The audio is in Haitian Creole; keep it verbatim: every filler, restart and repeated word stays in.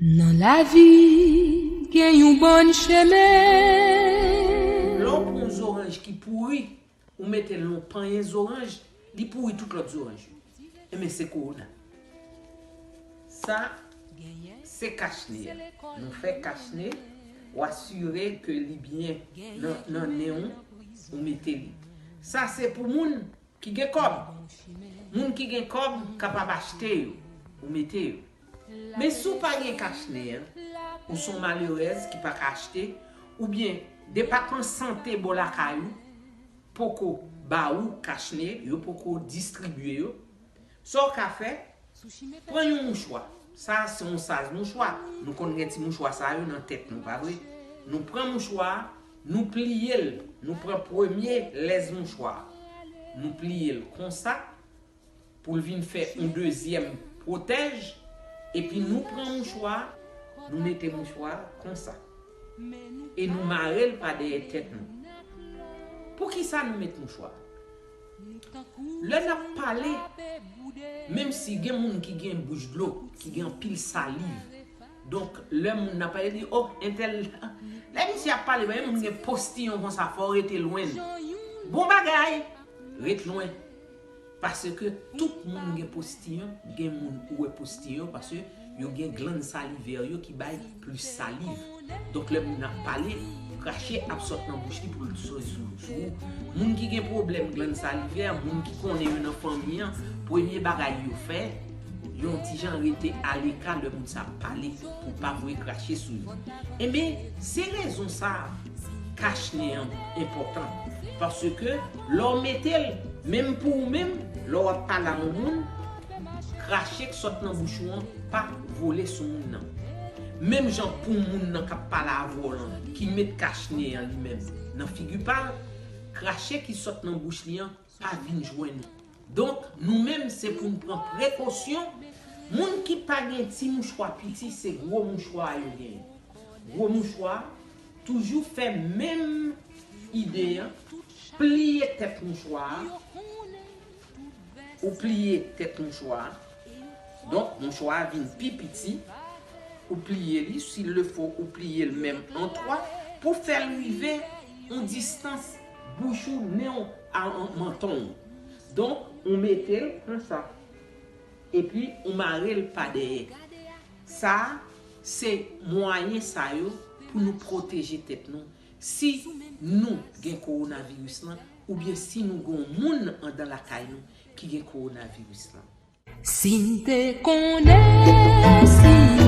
Nan lavi, gen yon bann chemen. Lè w pran yon zoranj ki pouri, ou mete l nan yon panyen zoranj, li pouri tout lòt zoranj yo. Enben, se kowona. Sa, se kachne a. Nou fè kachne, ou asire ke li byen nan, nan nen w, ou mete li. Sa, se pou moun ki gen kòb. Moun ki gen kòb kapab achte yo, ou mete yo. Men si w pa gen kachne an, ou se yon malerèz ki pa ka achte, oubyen depatman sante bò lakay ou poko ba ou kachne, yo poko distribye yo, sa w ka fè, pran yon mouchwa. Sa se yon saz mouchwa. Nou konn gen ti mouchwa sa yo nan tèt nou, pa vre? Nou pran mouchwa a, nou pliye l, nou pran premye lèz mouchwa a. Nou pliye l konsa, pou l vin fè yon dezyèm pwotèj, epi nou pran mouchwa a, nou mete mouchwa a konsa. E nou mare l pa dèyè tèt nou. Poukisa nou met mouchwa a? Lè n ap pale, menm si gen moun ki gen bouch dlo, ki gen anpil saliv, donk, lè moun nan pale, li, oh, entèl, lè misye ap pale, men moun gen postiyon konsa, fò w rete lwen l. Bon bagay, ret lwen. Paske tout moun gen postiyon, gen moun ou wè postiyon, paske yo gen glann salivè yo ki bay plis saliv. Donk, lè moun ap pale, krache ap sòt nan bouch li pou l sou, sou, sou ou. Moun ki gen pwoblèm glann salivè, moun ki konnen yo nan fanmi an, premye bagay yo fè, yon ti jan rete aleka lè moun sa ap pale pou pa voye krache sou yo. Enben, se rezon sa a, kachne an enpòtan. Paske lè w mete l, menm pou ou menm, lè w ap pale a yon moun, krache k sòt nan bouch ou an pa vole sou moun nan. Menm jan pou moun nan k ap pale avè w lan, ki met kachne an li menm nan figi pa l, krache ki sòt nan bouch li an pa vin jwenn ou. Donk, nou menm, se pou n pran prekosyon. Moun ki pa gen ti mouchwa piti, se gwo mouchwa yo genyen. Gwo mouchwa, toujou fè menm ide an, pliye tèt mouchwa a, ou pliye tèt mouchwa a. Donk, mouchwa a vin pi piti, ou pliye li, s'il le faut, ou pliye l menm an twa, pou fè l rive yon distans bouch ou, nen w, a, a, manton w. Donk, ou mete l konsa. Epi, ou mare l pa dèyè. Sa a, se mwayen sa yo pou nou pwoteje tèt nou. Si nou gen kowonaviris lan, oubyen si nou gen yon moun anndan lakay nou ki gen kowonaviris lan. Si m te konnen, si m